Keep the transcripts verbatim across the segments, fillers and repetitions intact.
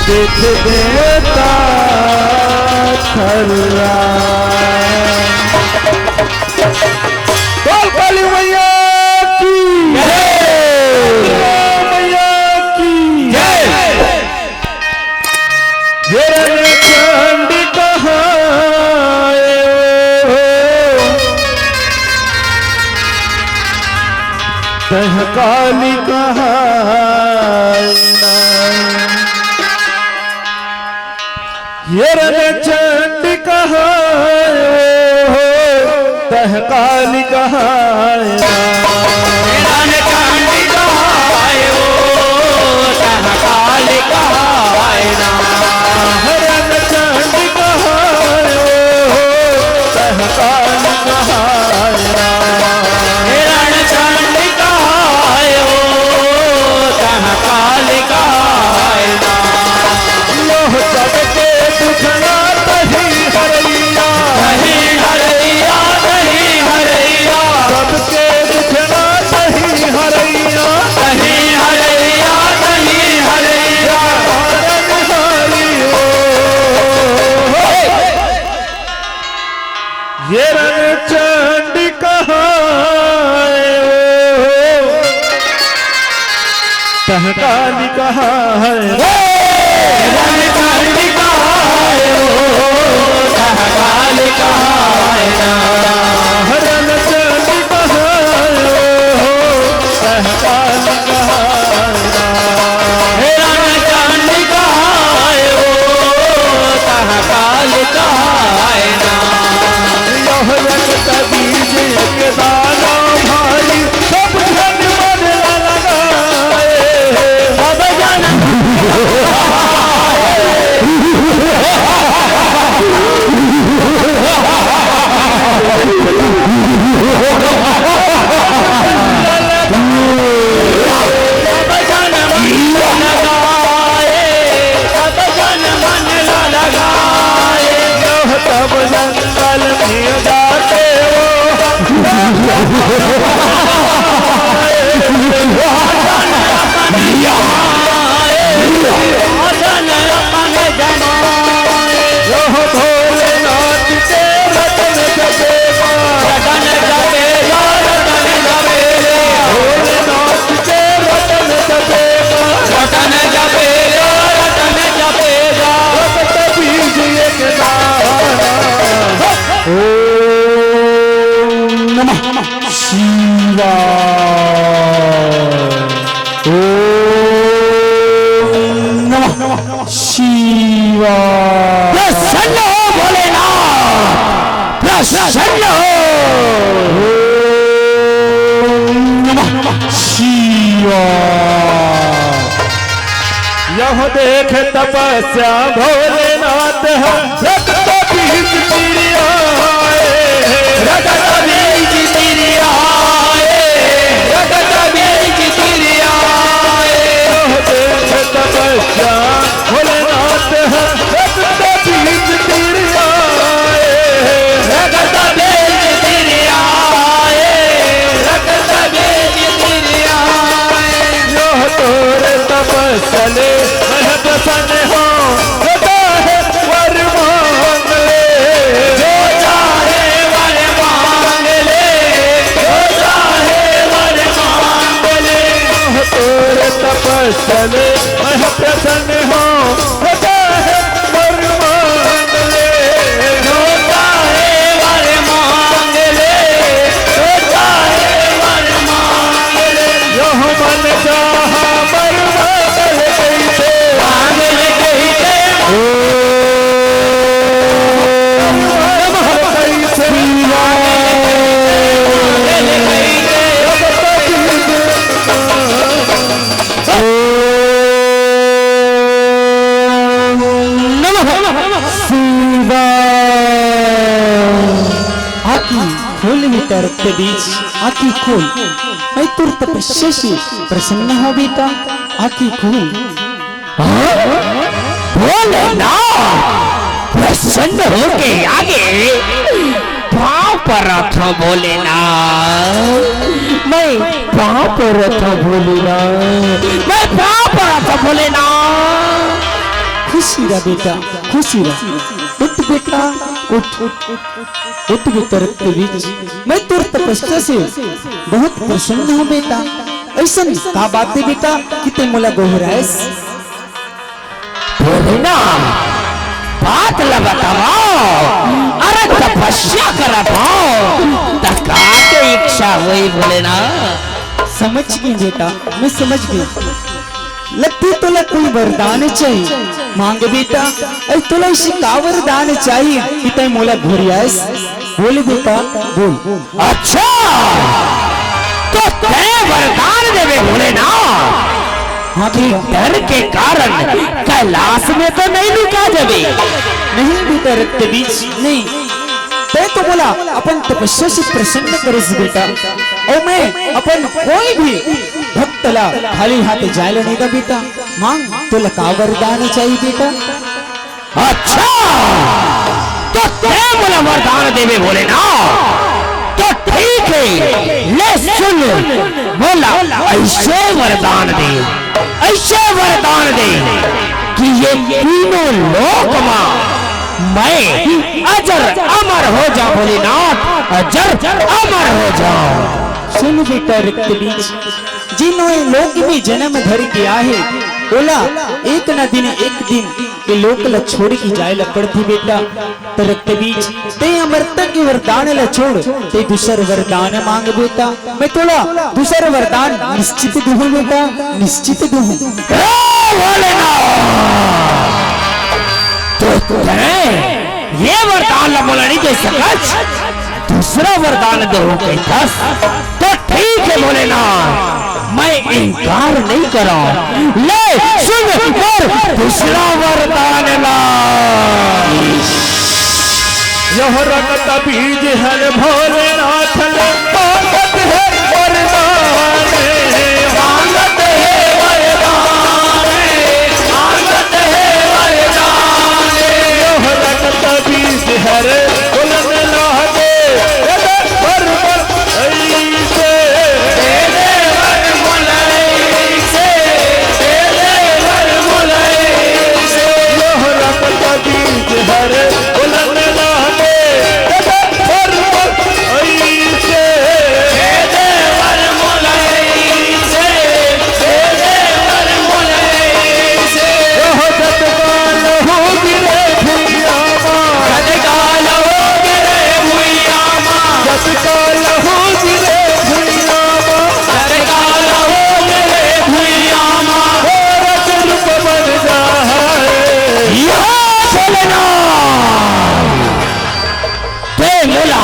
देख देवता थरुआ। बोल काली मैया की जय। दुर्गा मैया की जय। हिरण चंड कहाए हो, तह काली कहाए ना। हिरण चंड कहाए हो, तह काली कहाए ना। हिरण चंड कहाए हो, तह काली कहाए ना। हिरण चंड कहाए हो, तह काली कहाए ना। हिरण चंड कहाए हो, तह काली कहाए ना। लोह सबके दुखना तही हरैया। तही हरैया, तही हरैया। सबके दुखना तही हरैया। तही हरैया, तही हरैया। हरण हरि हो। हिरण चंड कहाए हो, तह काली कहाए। हिरण चंड कहाए हो, तह काली कहाए ना। हिरण चंड कहाए हो, तह काली कहाए ना। हिरण चंड कहाए हो, तह काली कहाए ना। यह रक्त बीज एक दाना भारी, सब जन मन लगाए। सब जन लगाए, सब जन मन ला लगाए। यह तब जंगल में जाते हो। यह भोलेनाथ के रतन जपेगा। रतन जपेगा, रतन जपेगा। भोलेनाथ के रतन जपेगा। रतन जपेगा, रतन जपेगा। रक्त बीज एक दाना। ओम नमः शिवाय। ओम नमः शिवाय। प्रसन्न हो भोलेनाथ, प्रसन्न हो। ओम नमः शिवाय। यह देख तपस्या भोलेनाथ है, रक्त बीज तिरियाए। रक्त बीज तिरियाए, रक्त बीज तिरियाए। यह देख तपस्या भोलेनाथ है, रक्त बीज तिरियाए। रक्त बीज तिरियाए, रक्त बीज तिरियाए। यह तोरे तपस्या ले मैं प्रसन्न हूँ, जो चाहे वर मांग ले। जो चाहे वर मांग ले, जो चाहे वर मांग ले। यह तोरे तपस्या ले मैं प्रसन्न हूँ, जो चाहे वर मांग ले। जो चाहे वर मांग ले, जो चाहे वर मांग ले। यह मन चाहा वर मांग ले कइसे। मांग ले कइसे। ओ, नमः कइसे। मांग ले कइसे। नमः शिवाय। आँखी खोल बेटा, रक्त बीज, आँखी खोल। मैं तोर तपस्या से प्रसन्न हूँ बेटा, आँखी खोल। हाँ? भोलेनाथ प्रसन्न होके आगे पाँव परत हूँ भोलेनाथ, मैं पाँव परत हूँ भोलेनाथ, मैं पाँव परत हूँ भोलेनाथ। खुशी रह बेटा, खुशी रह। उठ बेटा, उठ, उठ बेटा रक्त बीज। मैं तोर तपस्या से बहुत प्रसन्न हूँ बेटा। अइसन का बात हे बेटा कि तैं मोला गोहरायस? भोलेनाथ, बात ल बतावव। अरे तपस्या करत हंव, त का के इच्छा होही भोलेनाथ? समझ गेंव बेटा, मैं समझ गेंव। लगथे तोला कोई वरदान चाही, मांग बेटा। अरे तोला अइसे का वरदान चाही कि तैं मोला गोहरायस? बोल बेटा, बोल। अच्छा, त तैं वरदान देबे भोलेनाथ? हाँ कि बेटा। डर के कारण कैलाश में तो नहीं लुका जाबे? नहीं बेटा रक्त बीज, नहीं। तैं तो मोला अपन तपस्या से प्रसन्न करेस बेटा, अउ मैं अपन कोई भी भक्त ला खाली हाथ जाय ल नहीं दंव बेटा। मांग, तोला का वरदान चाही बेटा? अच्छा, त तैं मोला वरदान देबे भोलेनाथ, त ठीक हे, ले सुन, मोला अइसे वरदान दे, अइसे वरदान दे कि ये तीनों लोक मा मैं अजर अमर हो जांव भोलेनाथ, अजर अमर हो जांव। सुन बेटा रक्त बीज, जेन ए लोक में जनम धर के आहे, ओला एक न दिन एक दिन ए लोक ल छोड़ के जाय ल पड़थे बेटा। त रक्त बीज, तैं अमरता के वरदान ल छोड़, तैं दूसर वरदान मांग बेटा। मैं तोला दूसर वरदान निश्चित दूहूं बेटा, निश्चित दूहूं। ए भोलेनाथ, त तैं ए वरदान ल मोला नहीं दे सकस, दूसरा वरदान देहूं कहिथस, त ठीक हे भोलेनाथ, मैं इनकार नहीं करंव। ले सुन मोर दूसरा वरदान ला। यह रक्त बीज हर भोलेनाथ ले मांगत हे वरदान, मांगत हे वरदान, मांगत हे वरदान। यह रक्त बीज हर उलन लागे, ए दे बर बर ऐसे। ए दे बर बर ऐसे, ए दे बर बर ऐसे। यह रक्त बीज हर उलन लागे, ए दे बर बर ऐसे। ए दे बर बर ऐसे। ए दे बर बर ऐसे। यह जतका लहू गिरे भुइयां मा। जतका लहू गिरे भुइयां मा। जतका लहू गिरे भुइयां मा। जतका लहू गिरे भुइयां मा। ओ रत रूप बन जाए। या भोलेनाथ। तैं मोला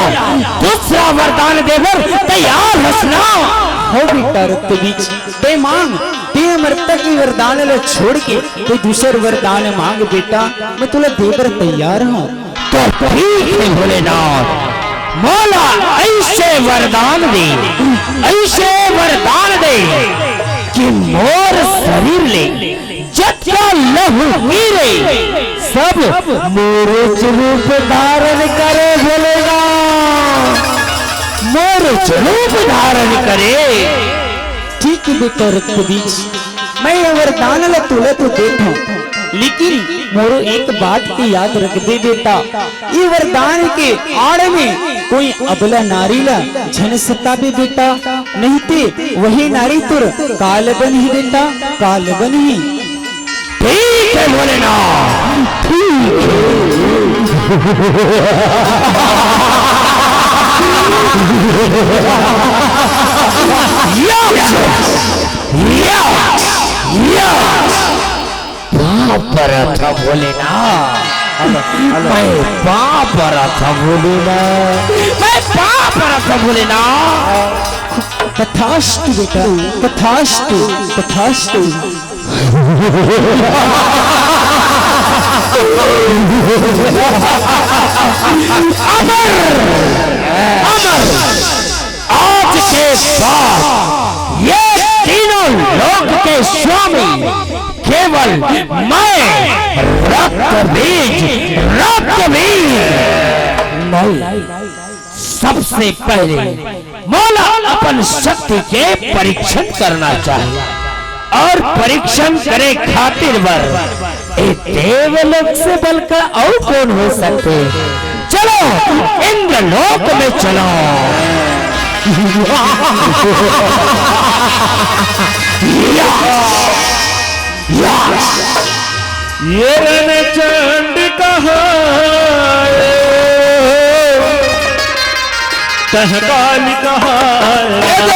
दूसरा वरदान दे बर तैयार हस ना? हो बेटा रक्त बीज, तैं मांग, तैं अमरता के वरदान ल छोड़ के तैं दूसर वरदान मांग बेटा, मैं तोला दे बर तैयार हंव। त ठीक हे भोलेनाथ, मोला अइसे वरदान दे, अइसे वरदान दे कि मोर शरीर ले जतका लहू गिरे, सब मोरेच रूप धारण करे भोलेनाथ, मोरेच रूप धारण करे। ठीक हे बेटा रक्त बीज, मैं ए वरदान ल तोला तो देत हंव, लेकिन मोरो एक बात के याद रखबे बेटा, ए वरदान के आड़ में कोई अबला नारी ला झन सताबे बेटा, नहीं ते वही नारी तोर काल बनही बेटा, काल बनही। ठीक हे भोलेनाथ, ठीक हे। या, या, या। पाँव परत हंव भोलेनाथ, मैं पाँव परत हंव भोलेनाथ, मैं पाँव परत हंव भोलेनाथ। तथास्तु बेटा, तथास्तु, तथास्तु। अमर, अमर। आज के बाद ये तीनों लोक के स्वामी केवल मैं, रक्त बीज, रक्त बीज। मैं सबसे पहले मोला अपन शक्ति के परीक्षण करना चाहिए और परीक्षण करे खातिर बर ए देवलोक से बलका अउ कोन हो सकथे? चलो, इंद्रलोक में चलो। या, या। ये रणचंड कहाँ है? तह काली कहाँ है?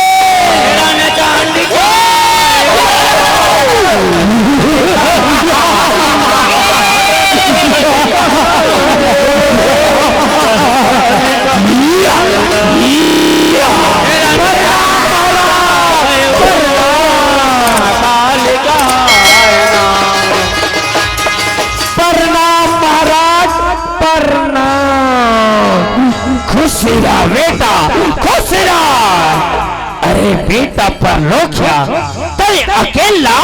प्रणाम महाराज, प्रणाम। खुश रह बेटा, खुश रह। अरे बेटा परलोकिया, तैं अकेला?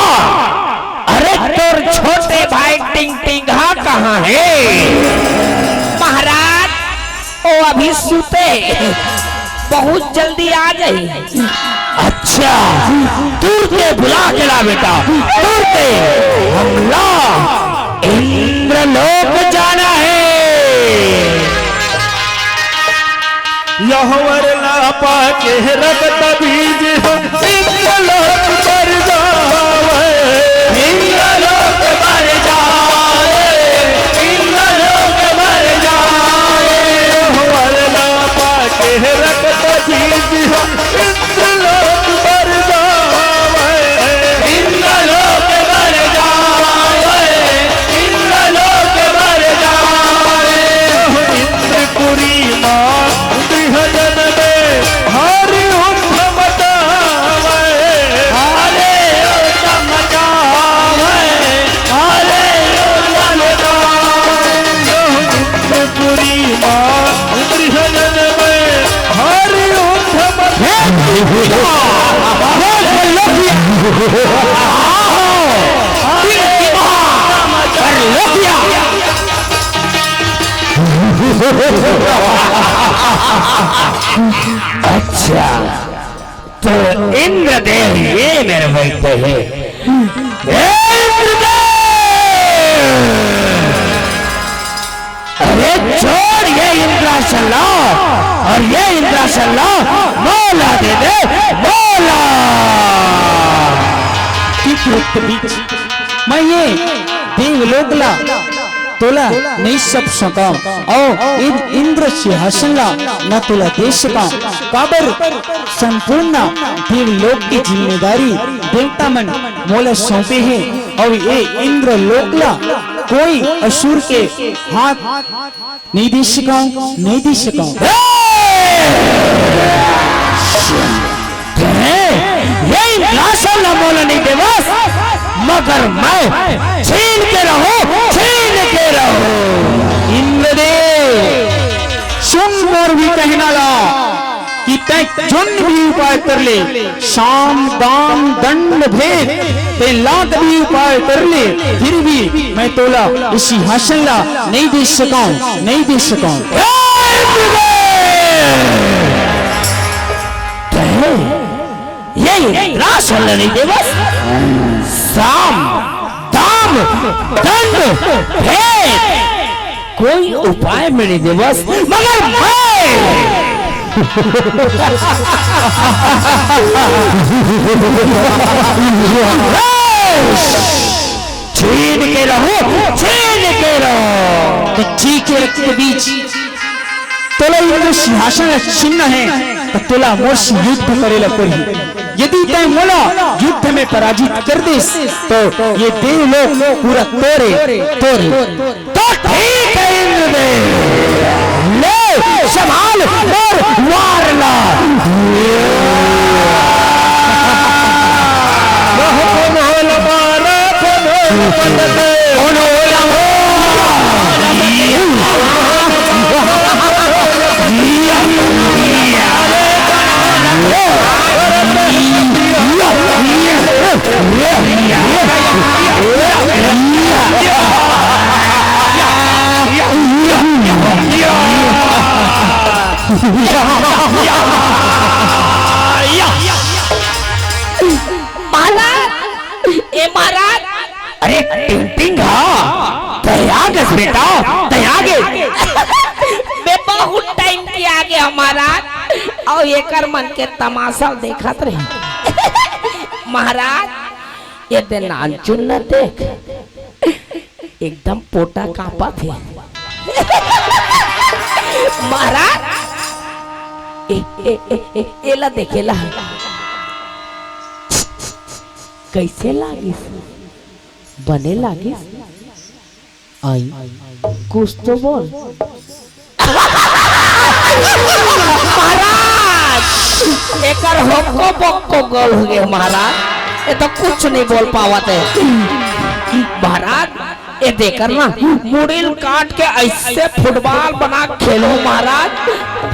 अरे तोर छोटे भाई टिंगटिंगहा कहाँ हे? महाराज, ओ अभी सुते, बहुत जल्दी आ जाही। अच्छा, तुरते बुला के ला बेटा, तुरते। हमला इंद्रलोक जाना है। यह वर लापा के रक्त बीज हो, इंद्रलोक पर जावे। इंद्रलोक पर जावे, इंद्रलोक पर जावे। यह वर लापा के रक्त बीज हो, इंद्रलोक पर जावे। इंद्रलोक पर जावे, इंद्रलोक पर जावे। इंद्रपुरी माँ गृहजन में भारी उद्यम मचावे। भारी उद्यम मचावे, भारी उद्यम मचावे। इंद्रपुरी माँ गृहजन में भारी उद्यम मचावे। अच्छा, तो इंद्रदेव ये मेरे बैठे हैं। हे इंद्रदेव! अरे छोड़ ये इंद्रासन ला, और ये इंद्रासन ला, मोला दे दे, मोला। इति उक्त बीच मैं ये देवलोक ला तोला नइ सौंप सकंव, अउ इन इंद्र सिंहासन ला न तोला दे सकंव, काबर संपूर्ण देवलोक के जिम्मेदारी देवता मन मोला सौंपे हे, अउ ये इंद्रलोक ला कोई असुर के हाथ नइ दे सकंव, नइ दे सकंव। हे! ये इंद्रासन ला मोला नइ देवस, मगर मैं छीन के रहूं, छीन के रहूं। इंद्रदेव, सुन मोर भी कहना ला कि तैं जोन भी उपाय कर ले, साम, दाम, दंड, भेद, तैं लाख भी उपाय कर ले, फिर भी मैं तोला इस सिंहासन ला नइ दे सकंव, नइ दे सकंव। हे इंद्रदेव! तैं ये इंद्रासन ला नइ देवस, साम, दाम, दंड, भेद, कोई उपाय में नइ देवस, मगर मैं छीन के रहूं, छीन के रहूं। तो ठीक हे रक्त बीज, तोला इंद्र सिंहासन ला छीनना हे, त तोला मोर से युद्ध करे ला पड़ही। यदि तैं मोला युद्ध में पराजित कर देस, तो ये देवलोक पूरा तोरे, तोरे। तो ठीक हे इंद्रदेव, ले संभाल मोर वार ला। महाराज, ए महाराज, अरे टिंग टिंग हा, तैं आ गेस बेटा, तैं आ गेस। बे बहुत टाइम के आगे हमारा, अउ एकर मन के तमाशा देखत रही। महाराज, ये दे नानचुन न देख, एकदम पोटा कांपत हे। महाराज, ए, ए, ए, ए, एला देख, एला। कइसे लागिस? बने लागिस? आई, कुछ तो बोल। महाराज, एकर होक्को बक्को गोल हो गए महाराज, ये तो कुछ नहीं बोल पावत हे। महाराज, ये देख ना, मुड़ी ल काट के ऐसे फुटबॉल बना के खेलो महाराज,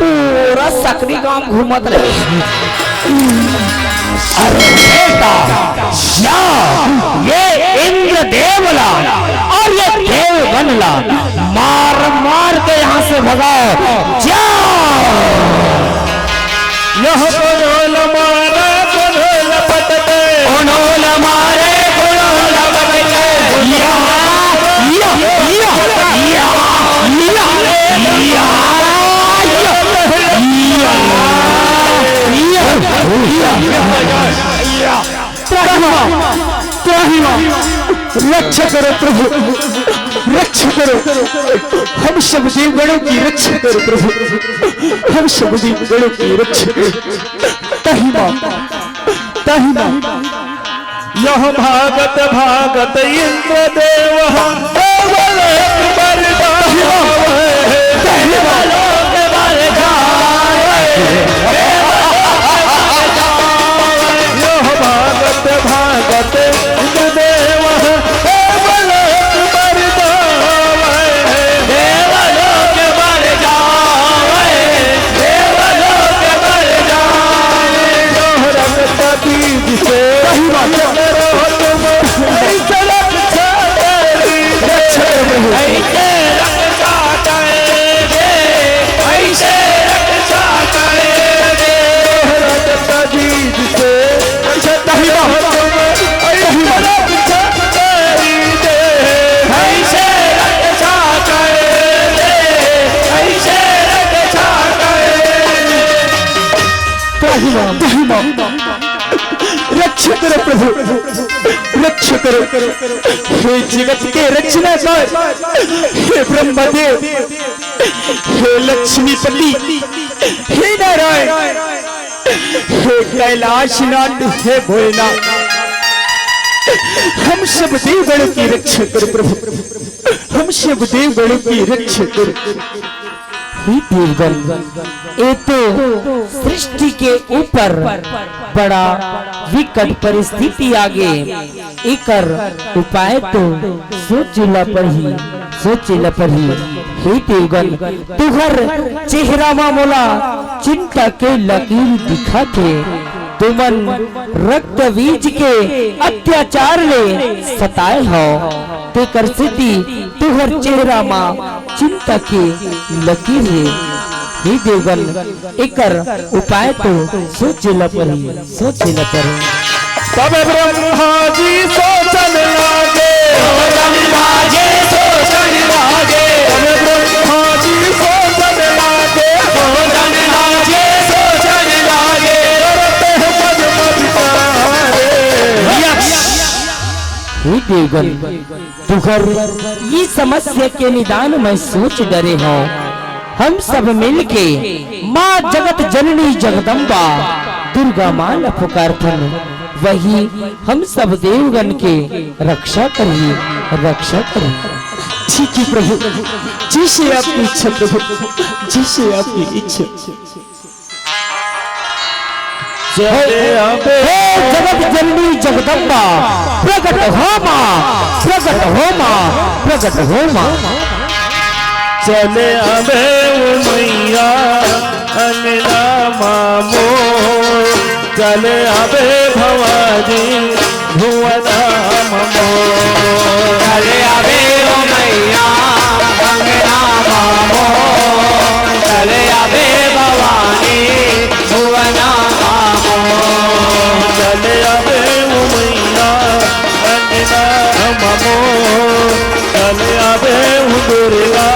पूरा सकरी गांव घूमत रहे। अरे बेटा, या, ये इंद्रदेव ला अउ ये देवगन ला मार मार के यहाँ से भगाओ, जाओ। यह कोनोल मारे, कोनोल पटके। कोनोल मारे, कोनोल पटके। या, या, या, या, या, या, या, या। त्राहि मां, त्राहि मां, रक्षा करो प्रभु, रक्षा करो, हम सब देवगणों की रक्षा करो प्रभु, हम सब देवगणों की रक्षा करो। त्राहि मां, त्राहि मां। यह भागत भागत इंद्रदेव देवलोक पर जावे। देवलोक पर जावे। यह भागत भागत इंद्रदेव देवलोक पर जावे। देवलोक पर जावे। देवलोक पर जावे। दोहरत बीज से सही बात है। करो तुम ऐसे रक्षा करेंगे। रक्षा करेंगे। ऐसे रक्षा करेंगे। ऐसे रक्षा करेंगे। दोहरत बीज से सही बात। ऐसे रक्षा करेंगे। ऐसे रक्षा करेंगे। ऐसे रक्षा करेंगे। त्राहि मां, त्राहि मां। रक्षा करो प्रभु, रक्षा करो। हे जगत के रचनाकार, हे ब्रह्मदेव, हे लक्ष्मीपति, हे नारायण, हे कैलाशनाथ, हे भोलेनाथ, हम सब देवगणों की रक्षा करो प्रभु, हम सब देवगणों की रक्षा करो। हे देवगण, ये तो सृष्टि के ऊपर बड़ा विकट परिस्थिति आगे, एकर उपाय तो सोचे ला पड़ही, सोचे ला पड़ही। हे देवगण, तुहर चेहरा मा मोला चिंता के लकीर दिखत हे। तुमन रक्त बीज के अत्याचार ले सताए हव, तेकर सेती तुहर चेहरा मा चिंता के लकीर हे। हे देवगन, एकर उपाय तो सोचे ल परही, सोचे ल परही। तब ब्रह्मा जी सोचन लागे। तब ब्रह्मा जी सोचन लागे। तब ब्रह्मा जी सोचन लागे। तब ब्रह्मा जी सोचन लागे। करत हैं मज मज प्यारे। यक्ष। हे देवगन, तुहर ये समस्या के निदान मैं सोच डरे हौं। हम सब मिलके माँ जगत जननी जगदम्बा दुर्गा माँ ल पुकारथन, वही हम सब देवगन के रक्षा करही, रक्षा करही। ठीक है प्रभु, जैसे आपकी इच्छा प्रभु, जैसे आपकी इच्छा। चले आबे। हे जगत जननी जगदम्बा, प्रगट हो माँ, प्रगट हो माँ, प्रगट हो माँ। चले आबे ओ मैया अंगना मा मोर, चले आबे भवानी भुवना मा मोर। चले आबे ओ मैया अंगना मा मोर, चले आबे भवानी भुवना मा मोर। चले आबे ओ मैया अंगना मा चले आबे ओ दुर्गा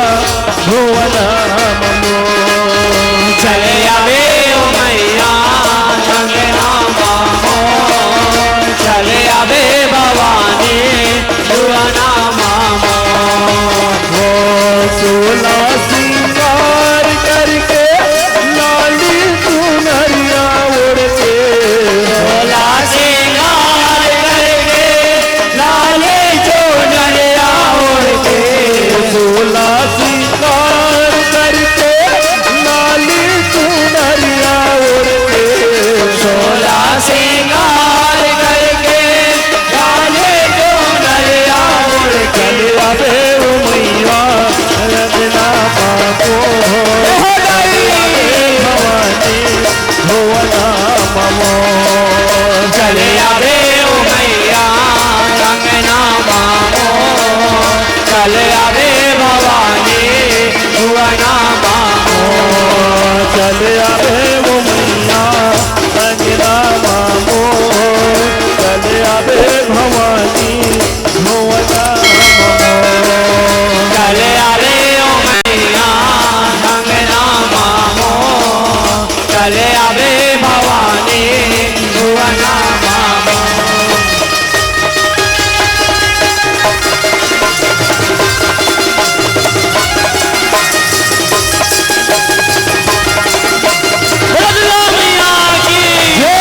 भुवना ममो। चले आबे ओ मैया अंगना ममो। चले आबे भवानी भुवना ममो। हो सोला सिंगार करके लाली चुनरिया ओढ़ के। सोला सिंगार करके लाली चुनरिया ओढ़ के। सोला सिंगार करके लाली चुनरिया ओढ़ के। सोला सिंगार करके लाली चुनरिया ओढ़ के। चले आबे ओ मैया अंगना ममो। भवानी भुवना ममो। चले आबे ओ मैया अंगना ममो। चले आबे भवानी भुवना ममो। चले आबे ओ मैया अंगना ममो। चले आबे भवानी भुवना ममो। चले आबे ओ मैया अंगना ममो। चले आबे भवानी भुवना ममो। बोलो दुर्गा मैया की जय।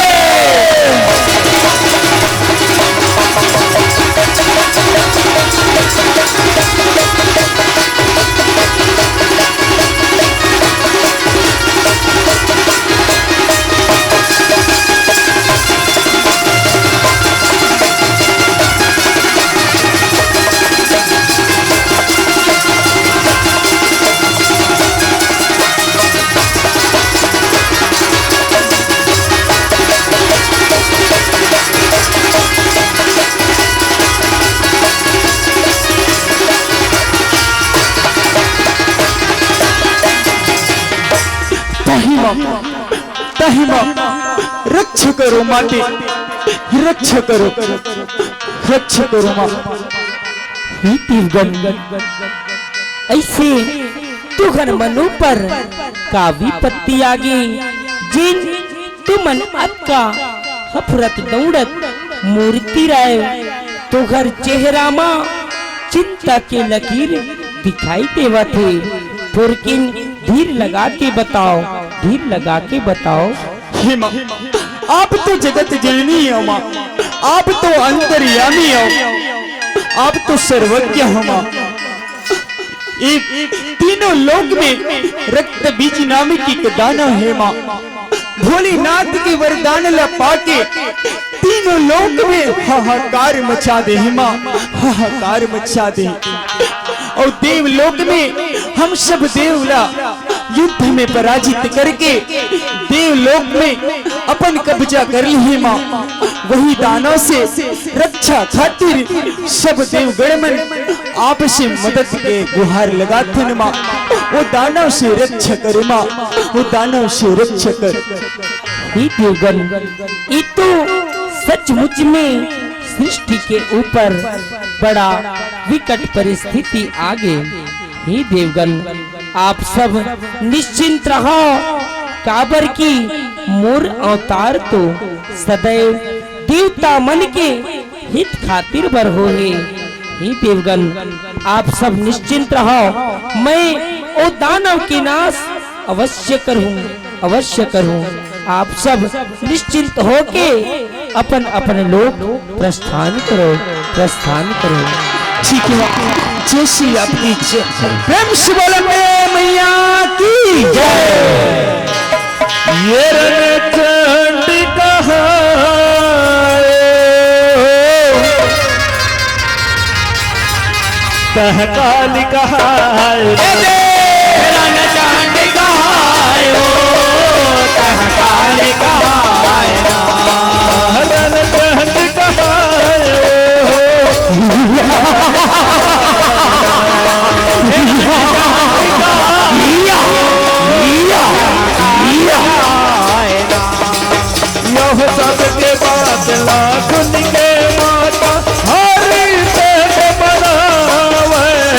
ताही माँ, ताही माँ, रक्षा करो माते, रक्षा करो, रक्षा करो माँ। हे देवगन, अइसे तुहर मनो पर का विपत्ति आगे, जेन तुमन अतका हफरत दउड़त मूरति राय, तुहर चेहरा म चिंता के लकीर दिखाई देवत हे। थोरकिन धीर लगा के बताव, धीर लगा के बताव। हे माँ, आप तो जगत जननी हो माँ, आप तो अंतर्यामी हो, आप तो सर्वज्ञ हो माँ। ये तीनों लोक में रक्त बीज नाम की एक दानव हे माँ। भोलेनाथ के वरदान ला पाके तीनों लोक में हाहाकार मचा दे हे माँ, हाहाकार मचा दे। अउ देवलोक में हम सब देव ला युद्ध में पराजित करके देवलोक में अपन कब्जा कर लिहे माँ। वही दानव से रक्षा खातिर सब देवगण मन आपसे मदद के गुहार लगाथन माँ। वो दानव से रक्षा कर माँ, वो दानव से रक्षा कर। हे देवगन, ये तो सचमुच में सृष्टि के ऊपर बड़ा विकट परिस्थिति आगे। हे देवगन, आप सब निश्चिंत रहो, काबर कि मोर अवतार तो सदैव देवता मन के हित खातिर बर होहे। हे देवगन, आप सब निश्चिंत रहो, मैं ओ दानव के नाश अवश्य करूं, अवश्य करूं। आप सब निश्चिंत होके अपन अपन लोक प्रस्थान करो, प्रस्थान करो। ठीक है, जय श्री आपकी जय। प्रेम से बोलो मैया की जय। ये रणचंडी कहायो, तह काली कहायो। ए दे रणचंडी कहायो, तह काली कहायो। रणचंडी कहायो। यह सबके बात ला सुन के माता हरि से बनावे।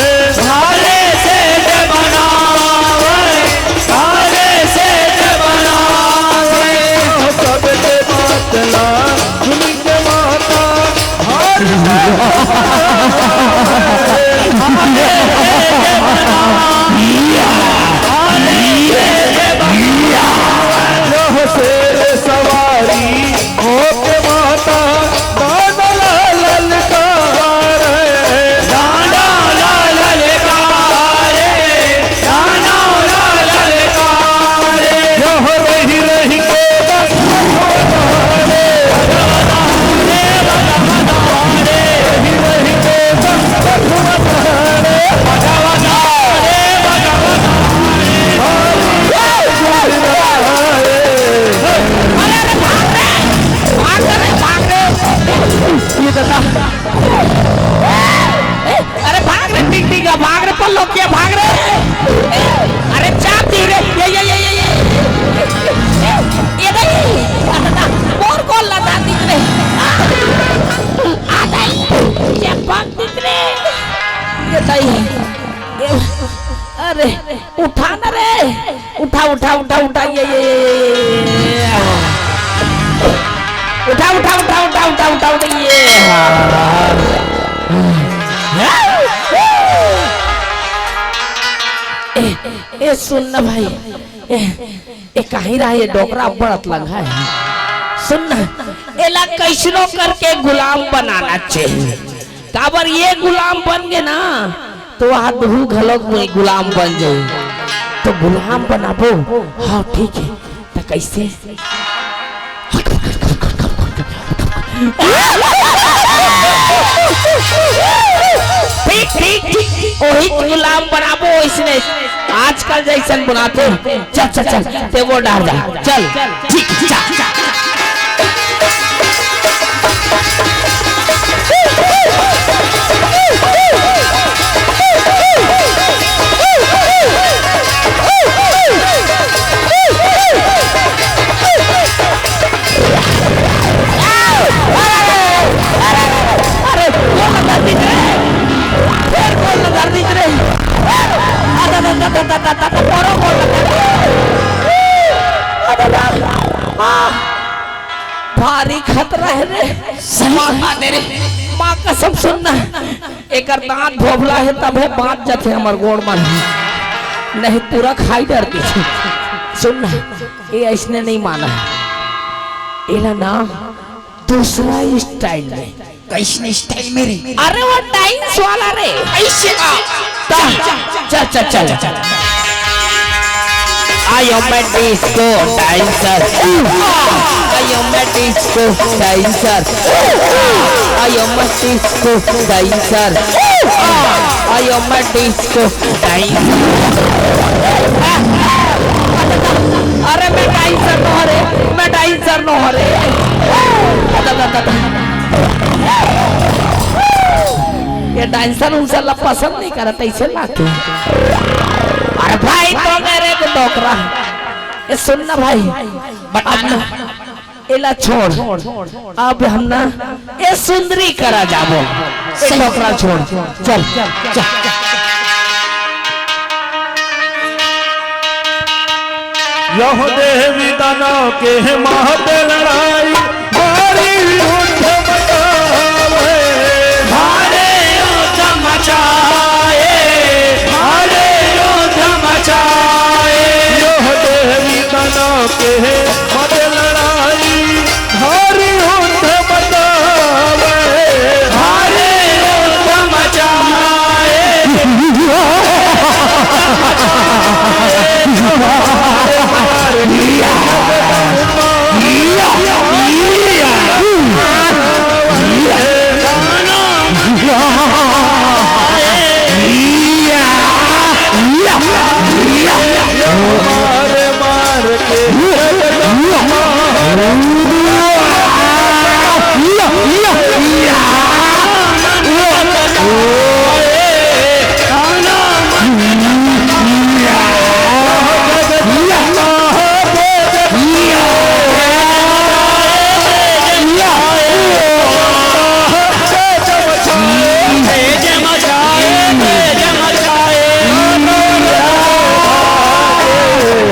तो लोग के भाग रे। अरे चाप दी रे। ये, ये, ये, ये, ये। ये भाई, मोर गोड़ ल धर दिस रे। आ भाई, ये भाग दिस रे। ये भाई, ये, अरे, उठा ना रे। उठा, उठा, उठा, उठा, ये, ये, ये, ये, ये। उठा, उठा, उठा, ये। ए, ए, सुन ना भाई, ए, ए, काहीं रहा ये डोकरा अब्बड़ अतलंगा हे। सुन ना, एला कइसनो करके गुलाम बनाना चाहिए। काबर ये गुलाम बन गे ना, तो आदहू घलोक में गुलाम बन जाई। तो गुलाम बनाबो, हाँ, ठीक हे। त कइसे? ठीक, ठीक, ठीक। ओही गुलाम बनाबो, ओइसने आजकल जइसन बनाथे। चल, चल, चल, ते वो डार जा। चल, ठीक, चल। अरे, गोड़ ल धर दिस रे। फेर गोड़ ल धर दिस रे। अरे, अरे, अरे, अरे, अरे, अरे, अरे, अरे, अरे, अरे, अरे, अरे, भारी खतरा हे रे। सही बात हे रे। माँ कसम, सुन ना, एकर दांत भोभला हे, तभे बांच जाथे हमर गोड़ मन। नहीं, पूरा खाई डरथे। सुन ना, ये अइसने नहीं माना। एला ना दूसरा style में। कइसने style में रे? अरे वो dance वाला रे। अइसे का? चल, चल, चल, चल, चल। I am a disco dancer. I am a disco dancer. I am a disco dancer. I am a disco dancer. अरे मैं dancer नोहंव रे, मैं dancer नोहंव रे। ये dancer उनसर ला पसंद नहीं करत, अइसे लागथे। अरे भाई, तो मेरे को डोकरा। ये सुन ना भाई, बता ना। एला छोड़, अब हम ना ए सुंदरी करा जाबो। ए डोकरा छोड़, चल, चल। यह देवी दानव के महत लड़ाई, भारी युद्ध मचावे। भारी युद्ध मचाए, भारी युद्ध मचाए। यह देवी दानव के महत लड़ाई, भारी युद्ध मचावे। भारी युद्ध मचाए।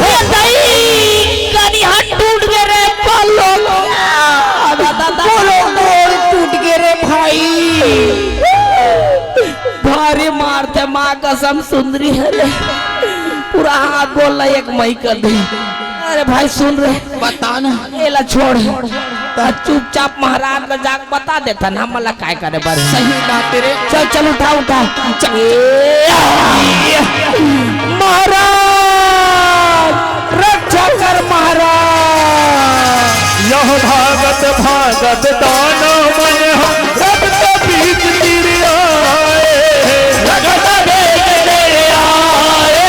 हे दाई, कनिहा टूट गे रे, पल्लो। बोलो, गोड़ टूट गे रे भाई। भारी मारथे, माँ कसम सुंदरी हे रे। पूरा हाथ गोड़ ला एक मई कर दे। अरे भाई सुन रे। बता ना। एला छोड़। त चुपचाप महाराज ला जाके बता देथन, हमन ला काय करे बर हे। सही बात रे। चल, चल, उठा, उठा। चल। ए, महाराज, रक्षा कर महाराज। यह भागत भागत दानव मन हम रक्त बीच तीर आए। रक्त बीच तीर आए,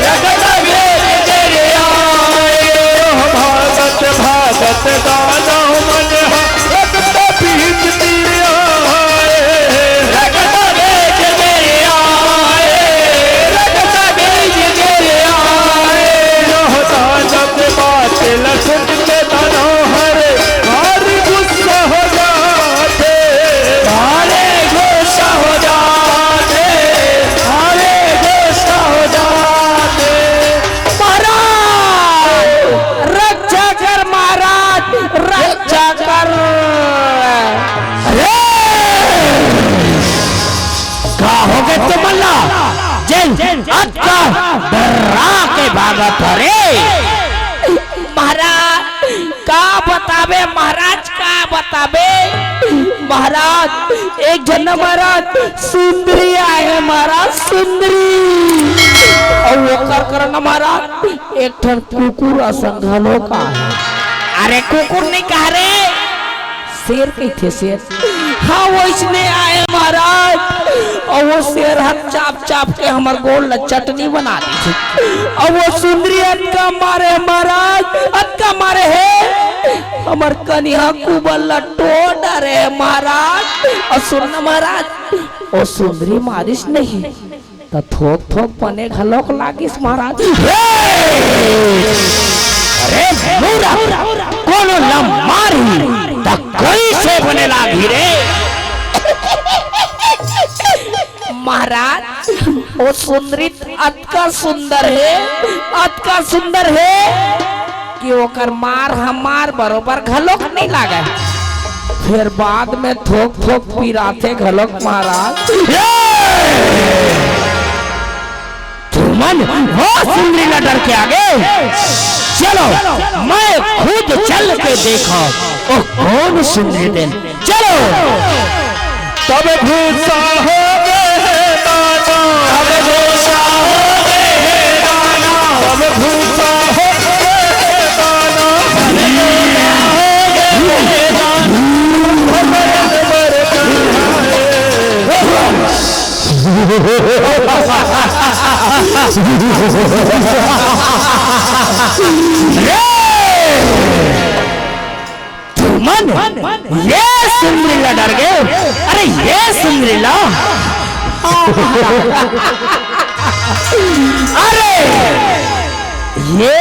रक्त बीच तीर आए। यह भागत भागत दानव मन हम रक्त बीच तीर आए। रक्त बीच तीर आए। जेन अतका डरा के भागत हरे। महाराज, का बताबे महाराज, का बताबे महाराज। एक झन ना महाराज, सुंदरी आए हे महाराज, सुंदरी। अउ ओकर करा ना महाराज, एक ठन कुकुर असन घलो का हे। अरे कुकुर नइ कह रे, शेर कहिथे, शेर। हाँ, वइसने आए महाराज। अउ वो शेर ह चाप चाप के हमर गोड़ ला चटनी बना देथे। अउ वो सुंदरी अतका मारे हे महाराज, अतका मारे हे, हमर कनिहा कुबर ला टोर डारे हे महाराज। अउ सुन ना महाराज, वो सुंदरी मारिस नहीं, त थोक थोक बने घलोक लागिस महाराज। अरे मूरख, कोनो ल मारही त कइसे बने लागही रे? महाराज, वो सुंदरी अतका सुंदर हे, अतका सुंदर हे कि ओकर मार हमार बरोबर घलोक नइ लागय। फेर बाद में थोक थोक पिराथे घलोक महाराज। तुमन वो सुंदरी ला डर के आगे चलो, मैं खुद चल के देखा वो कोन सुंदरी तेन। चलो। तब भूसा हो गे दाना, तब भूसा हो गे दाना, तब भूसा हो गे दाना, तुमन ये सुंदरी ला डर गे? अरे ये सुंदरी ला, अरे ये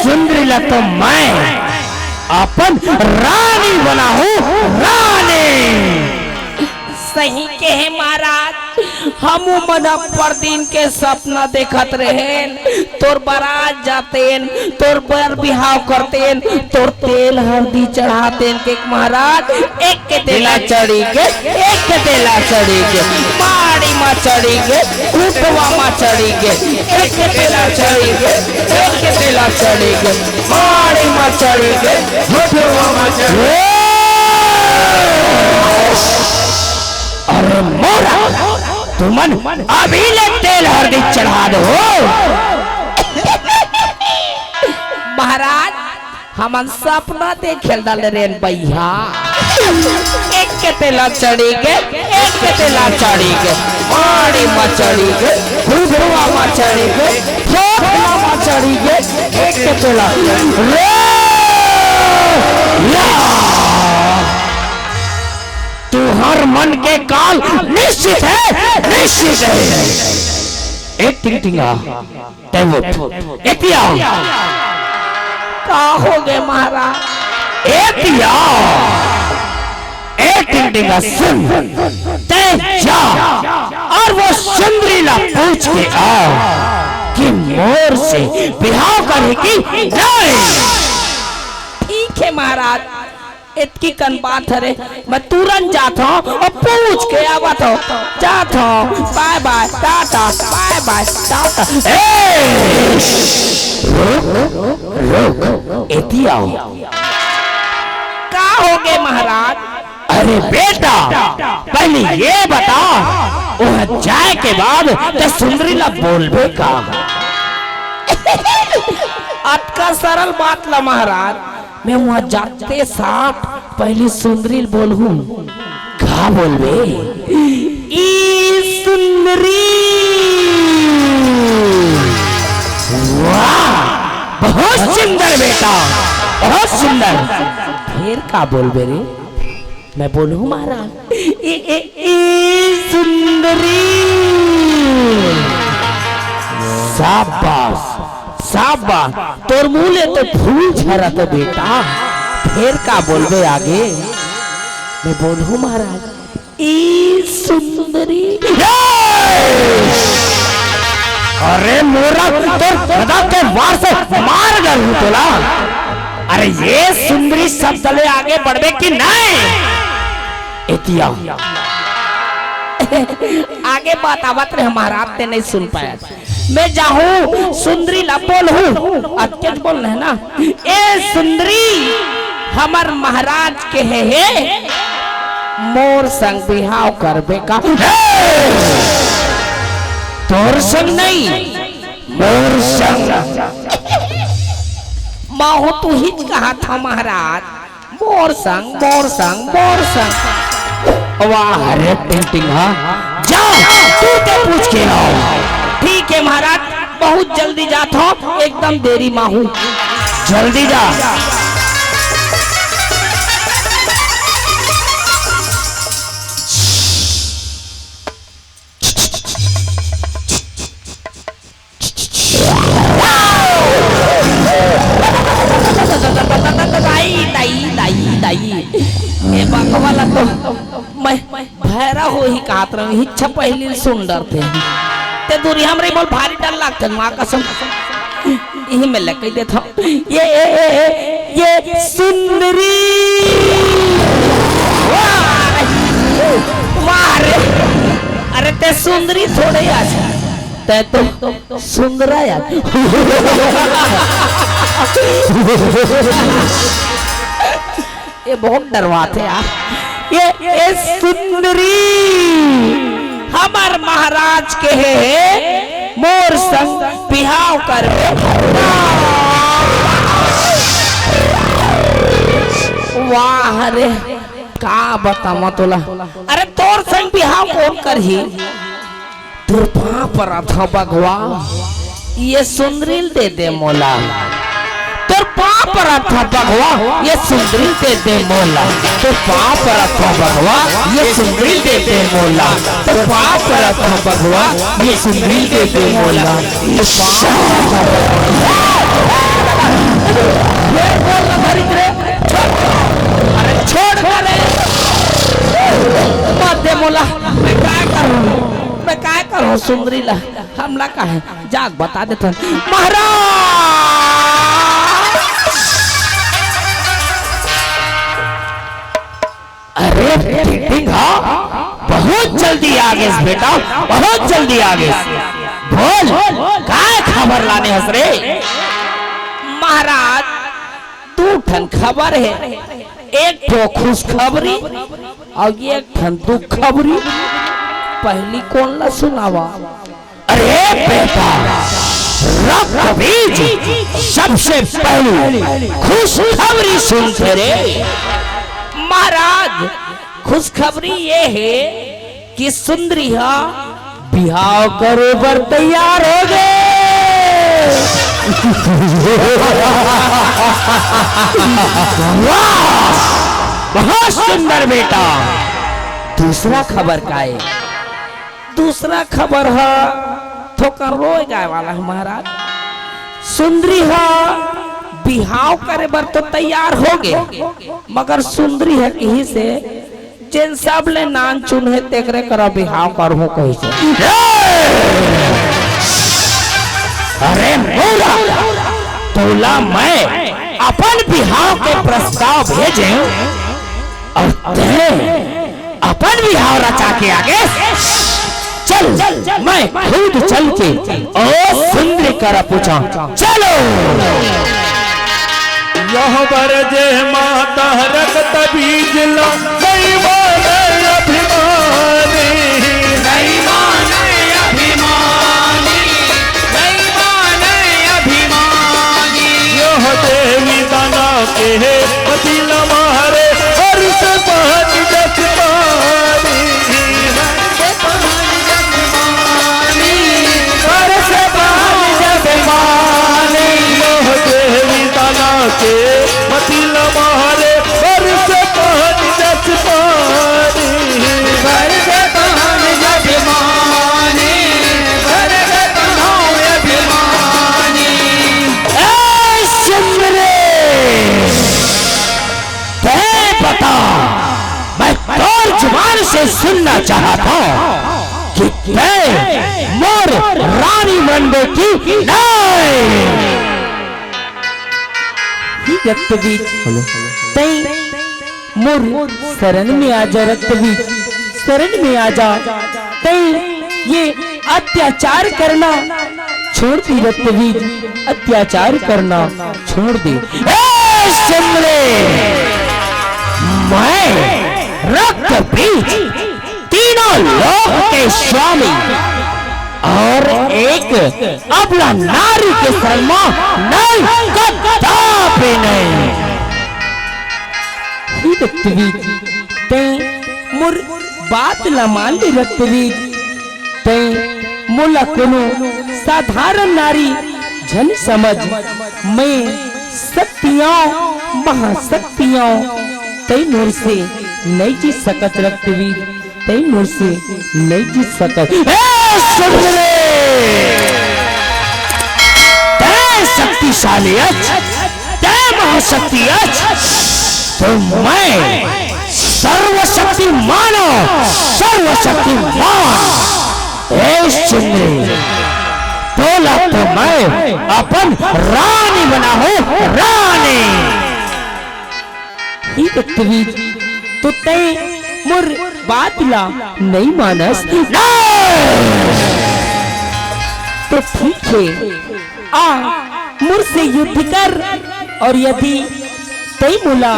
सुंदरी ला तो मैं अपन रानी बनाहूं, रानी। सही कहे महाराज, हमू मन अब्बड़ दिन के सपना देखत रहेन, तोर बरात जातेन, तोर बर बिहाव करतेन, तोर तेल हरदी चढ़ातेन के महाराज। एक के तेला चढ़ी गे, एक के तेला चढ़ी गे, माड़ी मा चढ़ी गे, उठवा मा चढ़ी गे, एक के तेला चढ़ी गे, एक के तेला चढ़ी गे, माड़ी मा चढ़ी गे, उठवा मा चढ़ी गे। अरे मोरा, तुमन अभी ले तेल हरदी चढ़ा दो। महाराज, हमन सपना देखे ल डले रेन बइहा। एक के तेला चढ़ी गे, एक के तेला चढ़ी गे, माड़ी मा चढ़ी गे, घुघुआ मा चढ़ी गे, थोथला मा चढ़ी गे, एक के तेला रे या। तुहर मन के काल निश्चित हे, निश्चित हे। ए टिंगटिंगा, तैं उठ। एती आ। का हो गे महाराज? एती आ। ए टिंगटिंगा सुन, तैं जा अउ वो सुंदरी ला पूछ के आ कि मोर से बिहाव करही कि नहीं। ठीक हे महाराज। एतकी कन बात हरे, मैं तुरंत जात हंव अउ पूछ के आवत हंव। जात हंव, बाय बाय, टाटा, बाय बाय, टाटा। ए! रुक, रुक, एती आव। का हो गे महाराज? अरे बेटा, पहले ये बता, वहां जाए के बाद तैं सुंदरी ला बोलबे का? अतका सरल बात ला महाराज, मैं वहां जाते साथ पहली सुंदरी ल बोलहूं। का बोलबे? ई सुंदरी। वाह, बहुत सुंदर बेटा, बहुत सुंदर। फेर का बोलबे रे? मैं बोलहूं महाराज, ए, ए, ए सुंदरी। शाबाश, शाबाश, तोर मुंह ले तो फूल झरत हे बेटा। फेर का बोलबे आगे? मैं बोलहूं महाराज, ए सुंदरी। ए! अरे मोरा, तोर गदा के वार से मार डरहूं तोला। अरे ये सुंदरी शब्द ले आगे बढ़बे कि नहीं? एती आव। आगे बात आवत रहे महाराज, ते नहीं सुन पाया। मैं जाहूं सुंदरी ला बोलहूं, अतकेच बोलना है ना। ए सुंदरी, हमर महाराज कहे हे, मोर संग बिहाव करबे का? हे! तोर संग नहीं, मोर संग। महूं तो उहीच कहा था महाराज, मोर संग, मोर संग, मोर संग। वाह रे टिंगटिंग, हाँ, जा, तू ते पूछ के आओ। ठीक है महाराज, बहुत जल्दी जात हो, एकदम देरी मा हूँ, जल्दी जा। दाई, दाई, दाई, दाई। ए बघवा ला तो मैं भैरा होही काहत रहेंव, इच्छा पहिली सुन डरथे। ते दूरिहा म रही, मोला भारी डर लागथे, माँ कसम। इही में ले कह देत हंव। ये, ये, ये, ये सुंदरी। वाह रे, वाह रे। अरे ते सुंदरी थोड़े आज। तैं तो सुंदरा यार। ये बहुत डरवाथे यार। ये, ये सुंदरी, हमर महाराज कहे हे, मोर संग बिहाव करबे। वाह रे, का बतावं तोला। अरे तोर संग बिहाव कोन करही? तोर पाँव परत हंव बघवा, ये सुंदरी ल दे दे मोला। तोर पाँव परत हंव बघवा, ये सुंदरी ल दे दे मोला। तोर पाँव परत हंव बघवा, ये सुंदरी ल दे दे मोला। तोर पाँव परत हंव बघवा, ये सुंदरी ल दे दे मोला। ये पाँव परत हंव बघवा। ये बोल ना धरित रे, छोड़। अरे छोड़ ना रे। मत दे मोला। मैं काय करहूं? मैं काय करहूं सुंदरी ला? हमला का हे? जाके बता देथन। महाराज! अरे, टिंगटिंग हा, बहुत जल्दी आ गेस बेटा, बहुत जल्दी आ गेस। बोल, काय खबर लाने हस रे? महाराज, दू ठन खबर हे, एक ठो खुशखबरी अउ एक ठन दुखखबरी। पहिली कोन ला सुनावं? अरे बेटा, रक्त बीज सबसे पहली खुशखबरी सुनथे रे। महाराज, खुशखबरी ये हे कि सुंदरी हा बिहाव करे बर तैयार होगे। वाह, बहुत सुंदर बेटा। दूसरा खबर का हे? दूसरा खबर ह थोकन रोय गाय वाला हे महाराज। सुंदरी ह बिहाव करे बर तो तैयार होगे, मगर सुंदरी ह किहिस हे जेन सबले नानचुन हे तेकरे करा बिहाव करहूं कहिस हे। अरे मूरख, तोला मैं अपन बिहाव के प्रस्ताव भेजेंव अउ तैं अपन बिहाव रचा के आगे। चल, मैं खुद चल के ओ सुंदरी करा पूछंव। चलो। यह बर जे माता रक्त बीज ला, नहीं माने अभिमानी। नहीं माने अभिमानी, नहीं माने अभिमानी। यह देवी दाना के हे, पति ला मारे, हर से पानी जस पानी। हर से पानी जस पानी। यह देवी दाना के पति ला मारे, बरसे पानी जस पानी। बरसे पानी जस पानी। बरसे पानी जस पानी। ए सुंदरी, तैं बता, मैं तोर जुबान से सुनना चाहत हंव कि तैं मोर रानी बनबे कि नहीं? रक्तबीज, हेलो। तैं मोर शरण में आजा रक्तबीज, शरण में आजा। तैं ये अत्याचार करना छोड़ दे रक्तबीज, अत्याचार करना छोड़ दे। ए सुन ले, मैं रक्तबीज, तीनों लोक के स्वामी और एक अबला नारी के शर्मा नहीं, कदापि नहीं। हे रक्तबीज, तैं मोर बात ला मान ले रक्तबीज, तैं मोला कोनो साधारण नारी झन समझ। मैं शक्ति आंव, महाशक्ति आंव, तैं मोर से नइ जीत सकत रक्तबीज, तैं मोर से नइ जीत सकत। ए सुन ले, तैं शक्तिशाली अच, तैं महाशक्ति अच, तो मैं सर्वशक्तिमान, सर्वशक्तिमान। ए सुन ले, तोला तो मैं अपन रानी बनाहूं, रानी। हे रक्तबीज, तो तैं मोर बात ला नइ मानस? नहीं! तो ठीक हे, आ, मोर से युद्ध कर, और यदि तैं मोला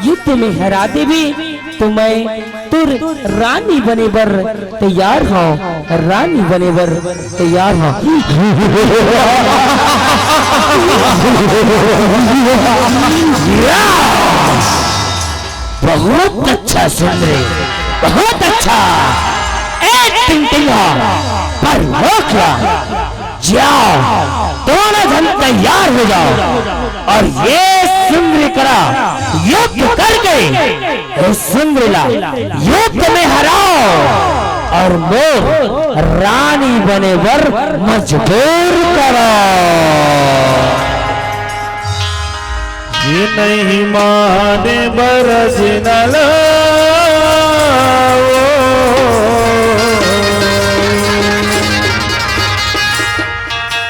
युद्ध में हरा देबे, तो मैं तोर रानी बने बर तैयार हंव, रानी बने बर तैयार हंव। बहुत अच्छा सुंदरी, बहुत अच्छा। ए टिंगटिंगा, पर रोक ला। जाओ, दोनों जन तैयार हो जाओ और ये सुंदरी करा युद्ध करके इस सुंदरी ला युद्ध में हराओ और मोर रानी बने बर मजबूर करो। ये नहीं माने बरज न लाओ,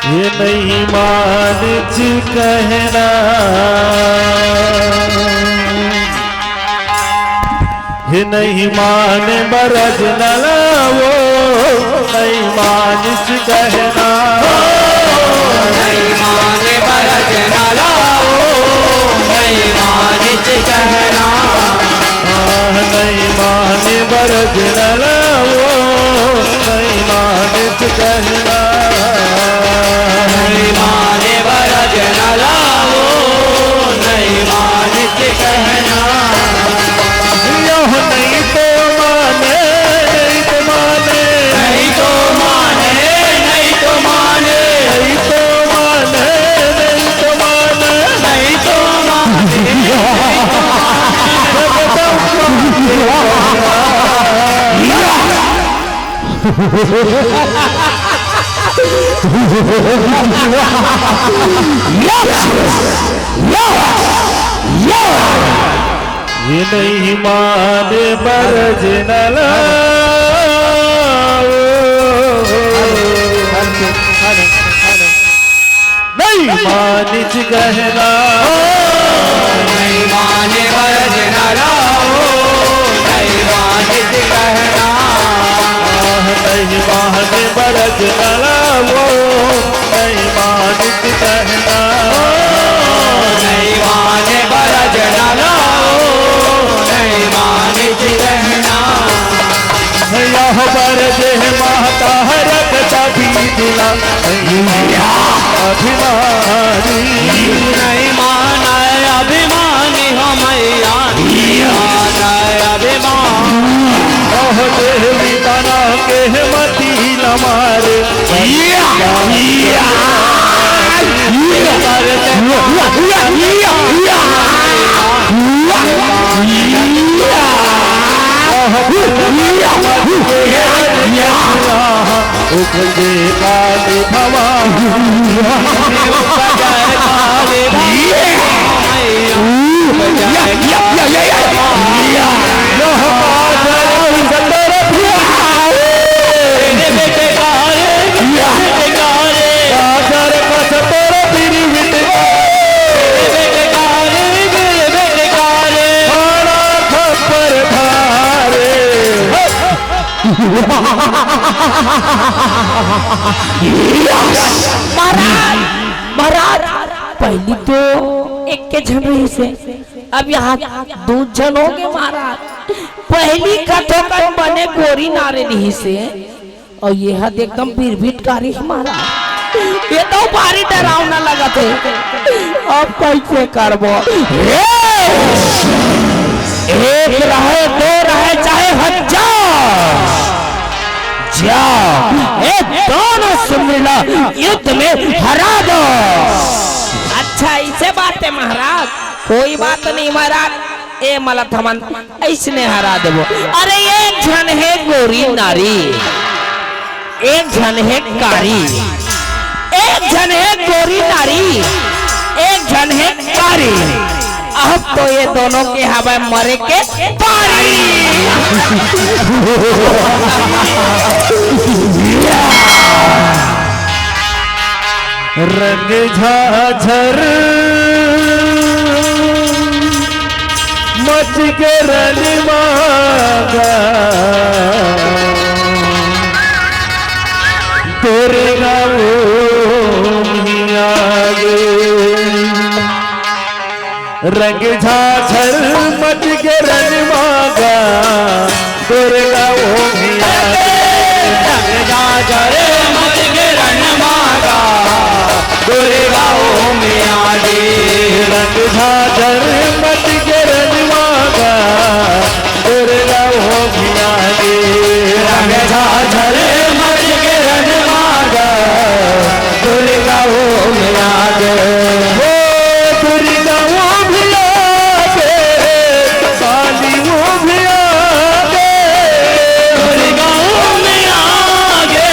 ये नहीं मानिच कहना। हे नहीं माने बरज न लाओ, नहीं मानिच कहना। नहीं माने बरज न लाओ, नहीं मानिच कहना। आह, नहीं माने बरज न लाओ, नहीं मानिच कहना। नहीं माने बरज न लाओ, नहीं मानिच कहना। यह नहीं तो माने, नहीं तो माने। नहीं तो माने, नहीं तो माने। नहीं तो माने, नहीं तो माने। नहीं तो माने, नहीं तो माने। जगदम्बा। ये नहीं माने बरज न लाओ। नहीं मानिच कहना। नहीं माने बरज न लाओ, नहीं मानिच कहना। आह, नहीं माने बरज न लाओ, नहीं मानिच कहना। नहीं माने बरज न लाओ, नहीं मानिच कहना। यह बरज माता रखता बीजला, नहीं माना अभिमानी। नहीं माना अभिमानी हो मैया, नहीं माना अभिमानी। कह देवी तना के मती न मारे। या, या, या, या, या, या। उपजे काली भवानी। उपजे काली भवानी। यह बादल सिकंदर प्यारे। तेरे बेटे का रे, बेटे का रे। बादल का सतोर पीरी बिट। तेरे बेटे का रे, मेरे बेटे का रे। बड़ा खप्पर धारे। महाराज, महाराज, पहली तो एक के झन रहिस हे, अब यहाँ दू झन हो गे महाराज। पहली कथो कन बने गोरी नारी रहिस हे, अउ ये हा एकदम बिरबिट कारी हे महाराज। ये तो भारी डरावना लगत हे। अब कैसे करबो? हे! एक रहे, दो रहे, चाहे हजार, जा, ए दोनों सुमरी ला युद्ध में हरा दो। अच्छा, इसे बात हे महाराज, कोई बात नहीं महाराज, ए मलत हमन अइसने हरा देबो। अरे एक झन हे गोरी नारी, एक झन हे कारी, एक झन हे गोरी नारी, एक झन हे कारी। अब तो ये दोनों के हवय मरे के पारी। रंग झाझर मच के रन मांगा, तोरे गाँव आगे। रंग झाझर मच के रन मांगा, तोरे गाँव में आगे। रंग झाझर मच के रन मांगा, तोरे गाँव में आगे। रंग झाझर मच के रन मांगा, तोरे गाँव में आगे। रंग झाझर मच के रन मांगा, तोरे गाँव में आगे। ओ तोरे गाँव में आगे, काली वो भी आगे। तोरे गाँव में आगे,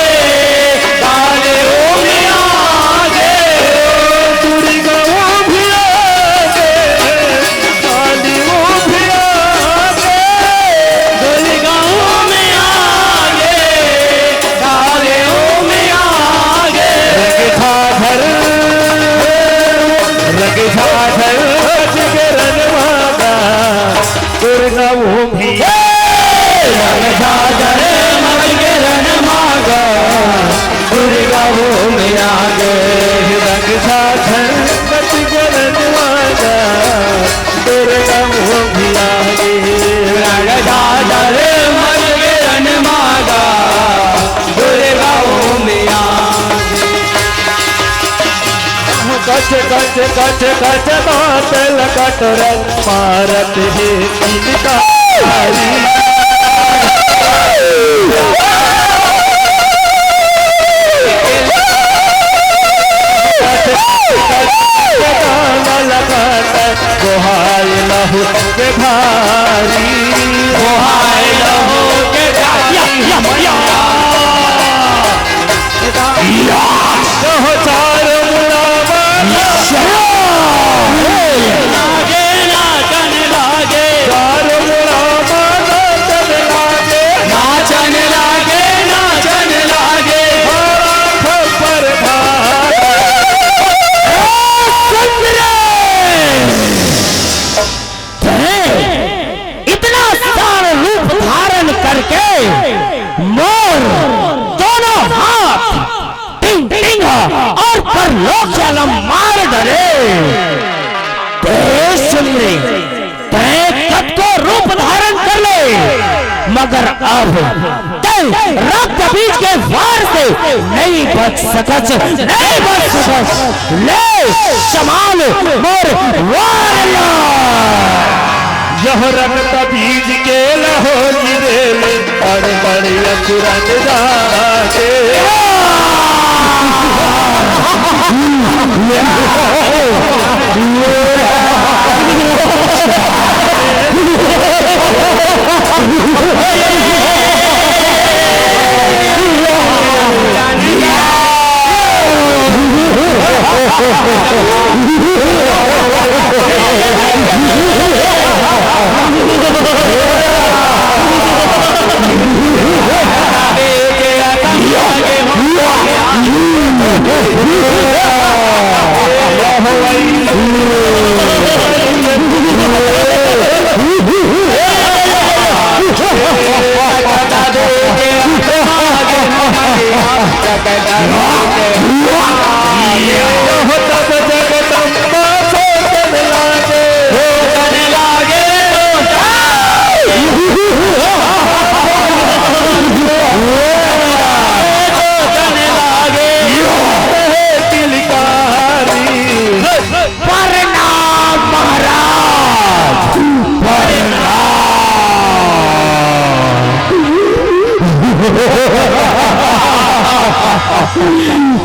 काली वो भी आगे। तोरे गाँव में आगे, काली वो भी आगे। तोरे गाँव में आगे, काले ओ में आगे। रंग झाझर, रंग झाझर मच के रन मांगा, दुर्गा वो भी। रंग झाझर मच के रन मांगा, दुर्गा वो में आगे। रंग झाझर मच के रन मांगा, दुर्गा वो में आगे। रंग झाझर मच के रन मांगा, दुर्गा वो में आगे। कच कच कच कच बात लकट रंग मारत हे किनकारी। कच कच कच गाना लकट गोहाय लहू के भारी। गोहाय लहू के भारी। या, या, या। चार मुड़ा लागे नाचन लागे। चार मुड़ा नाचन लागे। नाचन लागे, नाचन लागे। भारा खप्पर भारा। ए सुंदरी! तैं इतना सारा रूप धारण करके मोर दोनों हाथ टिंग टिंग और परलोक वाला मार डरे। देश सुंदरी, तैं कतको रूप धारण कर ले, मगर अब तैं रक्त बीज के वार से नहीं बच सकस, नहीं बच सकस। ले, संभाल मोर वार ला। यह रक्त बीज के लहो गिरे ले, अड़ बड़ असुरन जाते।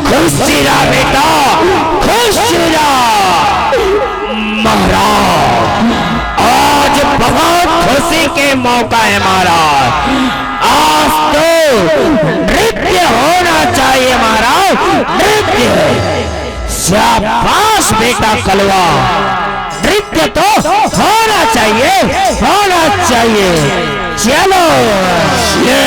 खुश रह बेटा, खुश रह। महाराज, आज बहुत खुशी के मौका है महाराज, आज तो नृत्य होना चाहिए महाराज, नृत्य। शाबाश बेटा कलवा, नृत्य तो होना चाहिए, होना चाहिए। चलो, ये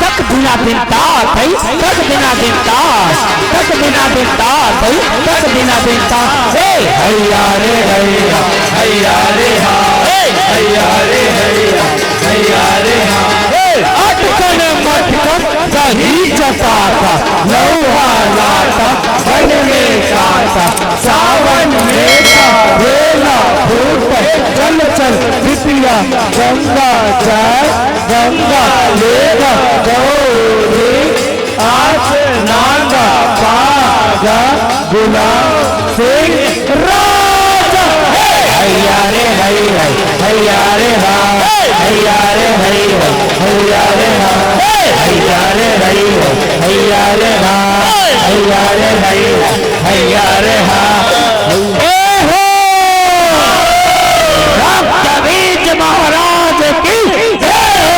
तक दिना दिन तात है, तक दिना दिन तात, तक दिना दिन तात है, तक दिना दिन तात। हे हैया रे हैया, हैया रे हा, हे हैया रे हैया, हैया रे हा। हे अटकन मटकन दही जताता, लौहा लाता, बन में काता, सावन में का बेला फूटे, चल चल बिटिया गंगा जाए, गंगा लेगा गौरी, आज नांगा पागा गुलाब सिंह राजा। हे हैया रे हई हई, हैया रे हा, हे हैया रे हई हई, हैया रे हा, हे हैया रे हई हई, हैया रे हा, हे हैया रे हई हई, हैया रे हा। ए हो! रक्त बीज महाराज की जय हो!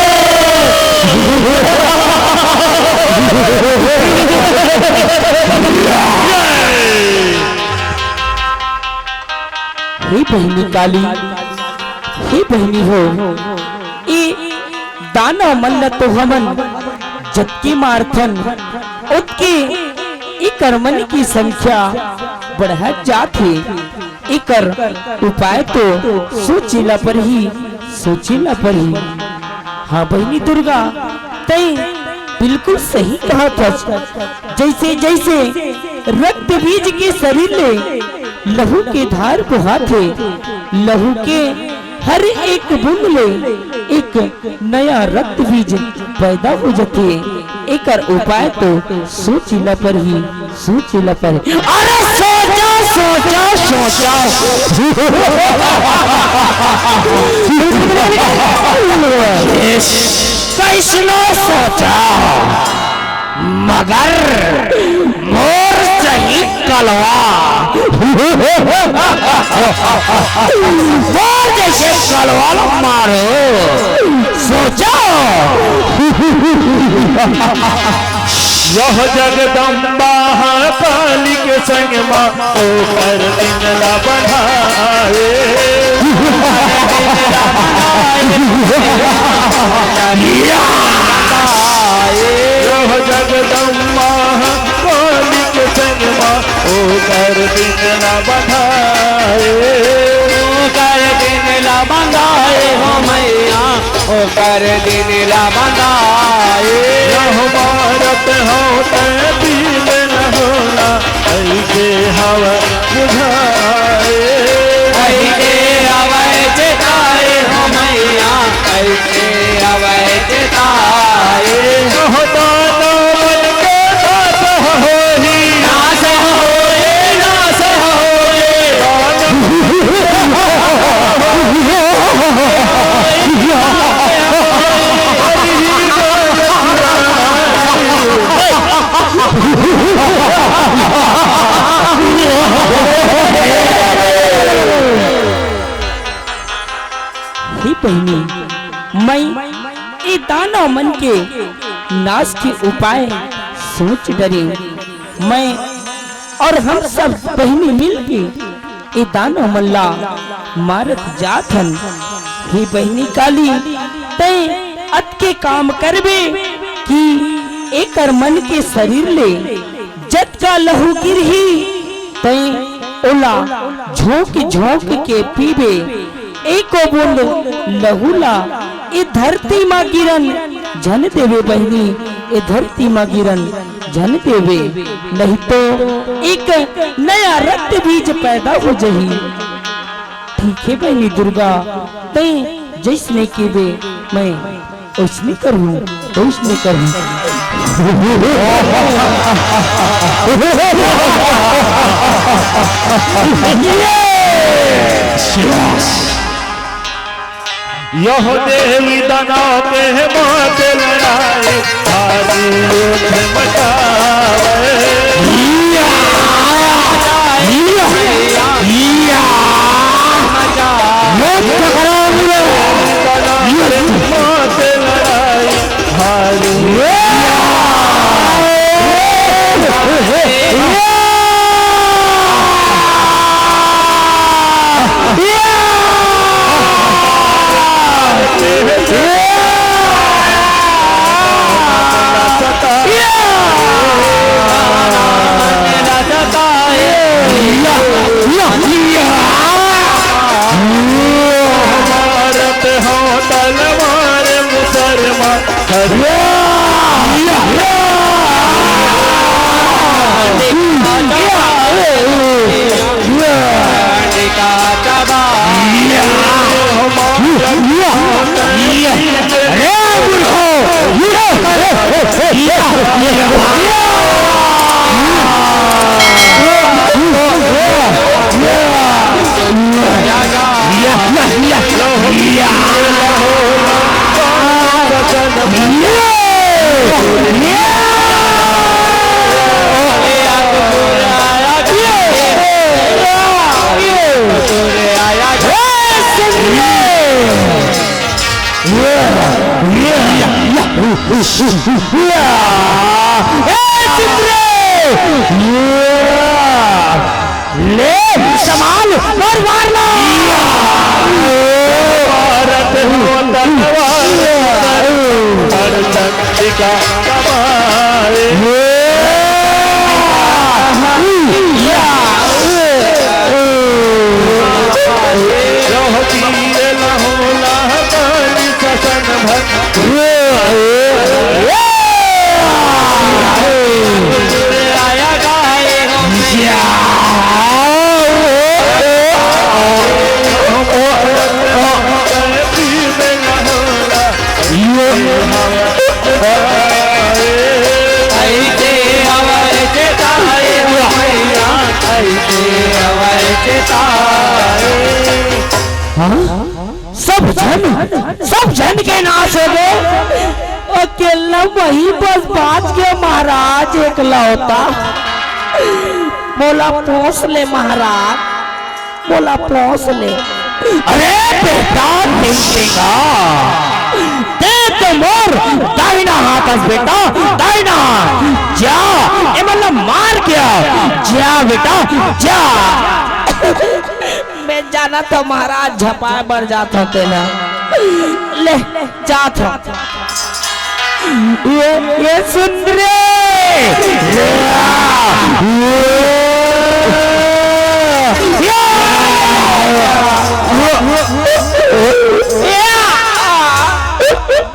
हे बहिनी काली, हे बहिनी हो, ए दानव मन ल तो हमन जतके मारथन, ओतके एकर मन की संख्या बढ़त जात हे। एकर उपाय तो सोचे ला परही, सोचे ला परही। हाँ बहिनी दुर्गा, तैं बिल्कुल सही कहत हस। जैसे जैसे रक्त बीज के शरीर ले लहू के धार बोहाथे, लहू के हर एक बूंद ले एक नया रक्त बीज पैदा हो जथे। एकर उपाय तो सोचे ला परही, सोचे ला परही। अरे सोचा, सोचा, सोचा। कैसनो सोचा, मगर मोर सही कलवा, मोर जैसे कलवा ल मारो, सोचा। यह जगदम्बा हा काली के संग मा, ओकर दिन ला बंधाए। यह जगदम्बा हा काली के संग मा, ओकर दिन ला बंधाए। ओकर दिन ला बंधाए हो मैया, ओकर दिन ला बंधाए। यह मारत हो तै पीले न होला, ऐसे हवा बुझाए। ऐसे हवा चेताए हो मैया, ऐसे हवा चेताए। यह दाना मन के नाश होई। नाश होए, नाश होए। हे बहिनी, मैं ए दानव मन के नाश के उपाय सोच डरेंव। मैं और हम सब बहिनी मिलके ए दानव मन ला मारत जात हन। हे बहिनी काली, तैं अतके काम करबे कि एकर मन के शरीर ले जतका लहू गिरही, तैं ओला झोंक झोंक के पीबे। एको बूंद लहू ला ए धरती म गिरन झन देबे बहिनी, ए धरती म गिरन झन देबे, नहीं तो एक नया रक्त बीज पैदा हो जही। ठीक हे बहिनी दुर्गा, तैं जइसने केबे मैं ओइसने करहूँ, ओइसने करहूँ। यह देवी दानव के मात लड़ाई, भारी युद्ध मचा या! ए, चित्रे! या! ले, संभाल और वार ला! भारत हो तलवार, हर शक्ति का कमाल। या! या! यह वीर लहोला दानी ससन भक्त। हाँ? सब झन, सब झन के नाश हो गे। अकेला वही बस बाच गे महाराज, एकलौता। मोला पोंस ले महाराज, मोला पोंस ले। अरे बेटा टिंगटिंगा, तें तो मोर दाहिना हाथ हस बेटा, दाहिना हाथ। जा, एमन ला मार के आ, जा बेटा, जा। मैं जानत हंव महाराज झपाय बर जात हंव तेला। ले, जात हंव। ये, ये सुन रे।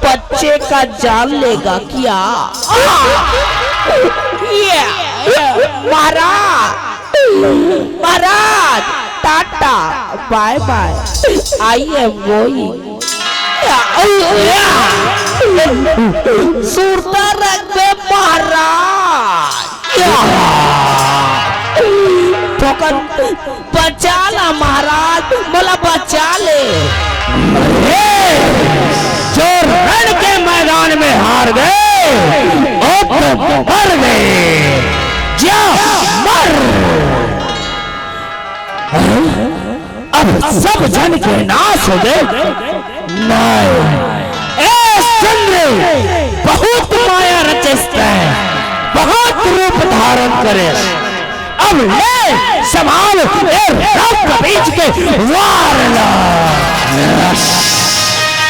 बच्चे का जान लेगा क्या? ये, ये, महाराज। महाराज, Tata, bye bye, I am going। सुरता रख दे महाराज। थोकन बचा ला महाराज, मोला बचा ले। अरे, जो रण के मैदान में हार गए, वो तो मर गए। जा, मर। अब सब झन के नाश हो गे। नहीं। ए चंद्र, बहुत माया रचेस तैं, बहुत रूप धारण करेस। अब ले संभाल ए रक्त बीज के वार ला।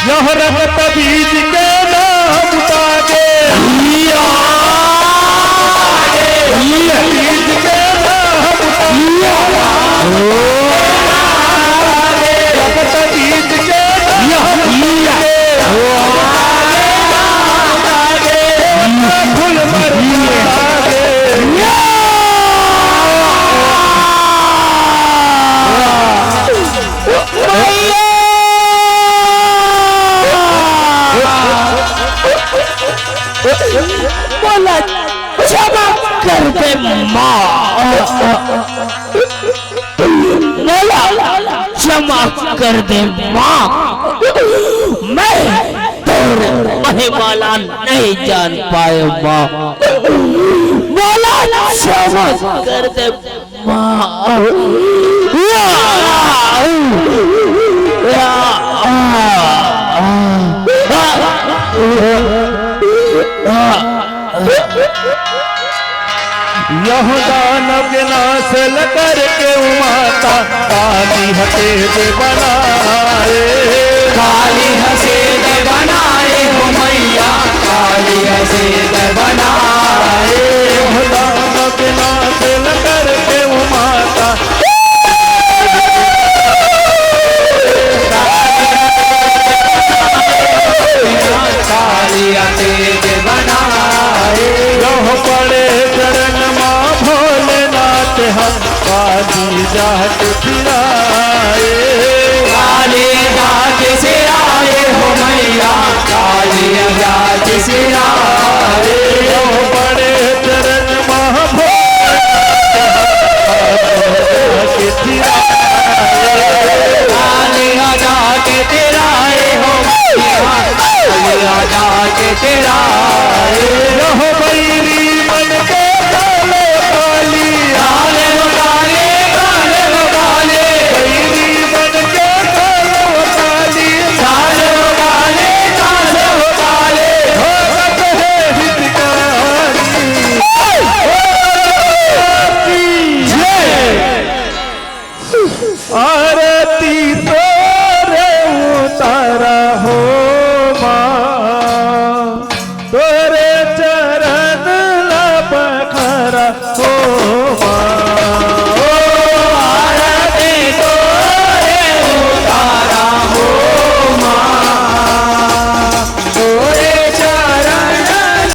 यह रक्त बीज के नाम तागे। या। बीज के नाम तागे। रक्त बीज के नाम तागे। फूल मर तागे। मोला क्षमा कर दे माँ, मोला क्षमा कर दे माँ, मैं तोर महिमा ला नहीं जान पाए माँ, मोला क्षमा कर दे। यह दानव के नाश ल करके उमाता, काली हसे दे बनाए। काली हसे दे बनाए हो मैया, काली हसे दे बनाए। यह दानव के नाश ल करके उमाता, कालिया तेज बनाए। रहो पड़े चरण माँ भोलेनाथ हम, काली जात फिराए। काली जात सिराए हो मैया, काली जात सिराए। रहो पड़े चरण माँ भोलेनाथ हम, काली जात सिराए। कालिया जाके तेरा ए हो मैया, कालिया जाके तेरा ए। रहो बैरी मन के काले काली। काले वो काले, काले वो काले। बैरी मन के काले काली। काले वो काले, काले वो काले। भगत है ओ